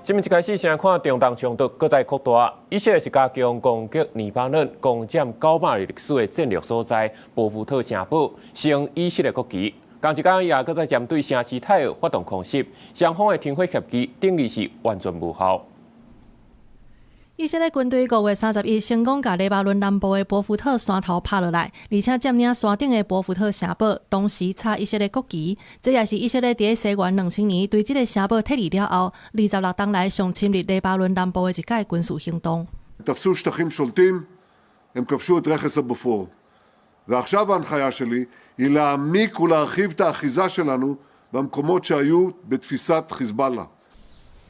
新聞一開始先看中東衝突閣再擴大，以色列是加強攻擊黎巴嫩攻佔900年歷史的戰略所在波弗特城堡，升以色列國旗。同一工也閣再針對城市泰爾發動空襲，雙方的停火協議等於是完全無效。以色列軍隊5月31成功共黎巴嫩南部的波弗特山頭拍落來，而且佔領山頂的波弗特城堡，同時插以色列國旗。這也是以色列佇西元2000年對這个城堡撤離了後，26冬來上深入黎巴嫩南部的一擺軍事行動。 תפסו שטחים שולטים, הם כבשו את רכס הבופור. ועכשיו ההנחיה שלי היא להעמיק ולהרחיב את האחיזה שלנו במקומות שהיו בתפיסת חיזבאללה.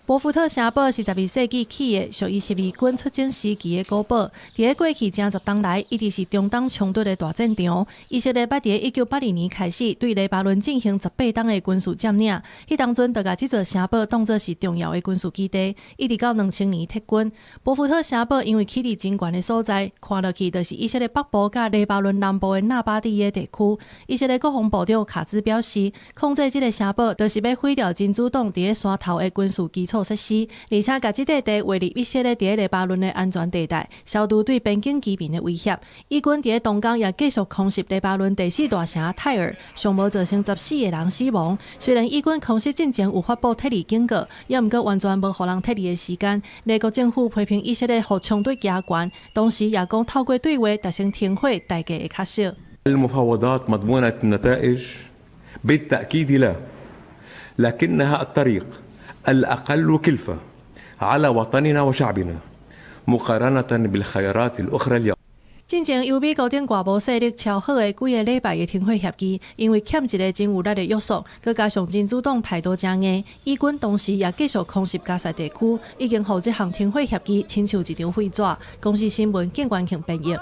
波弗特城堡是12世紀起的，屬於十字軍出征時期的古堡。佇咧過去成十冬來，一直是中東衝突的大戰場。以色列捌佇1982年開始對黎巴嫩進行18冬的軍事佔領，彼當陣就共這座城堡當作是重要的軍事基地，一直到2000年撤軍。波弗特城堡因為起佇真懸的所在，看落去就是以色列北部佮黎巴嫩南部的納巴蒂耶地區。以色列國防部長卡茲表示，控制這个城堡，就是欲毀掉真主黨佇咧山頭的軍事基礎設施，而且共這塊地劃入以色列佇咧黎巴嫩的安全地帶，消除對邊境居民的威脅。以軍佇咧東江也繼續空襲黎巴嫩第四大城泰爾，上無造成14個人死亡。雖然以軍空襲進前有發布撤離警告，也毋過完全無予人撤離的時間。黎國政府批評以色列予衝突加懸，同時也講透過對話達成停火，代價會較少。 المفاوضات مضمونة النتائج؟ بالتأكيد لا، لكنها الطريق الأقل كلفة على وطننا وشعبنا مقارنة بالخيارات الأخرى اليوم. 進前由美國等外部勢力敲好的幾个禮拜的停火協議，因為欠一个真有力的約束，閣加上真主黨態度誠硬，以軍同時也繼續空襲加薩地區，已經予這項停火協議親像一張廢紙。公視新聞，靳關慶編譯。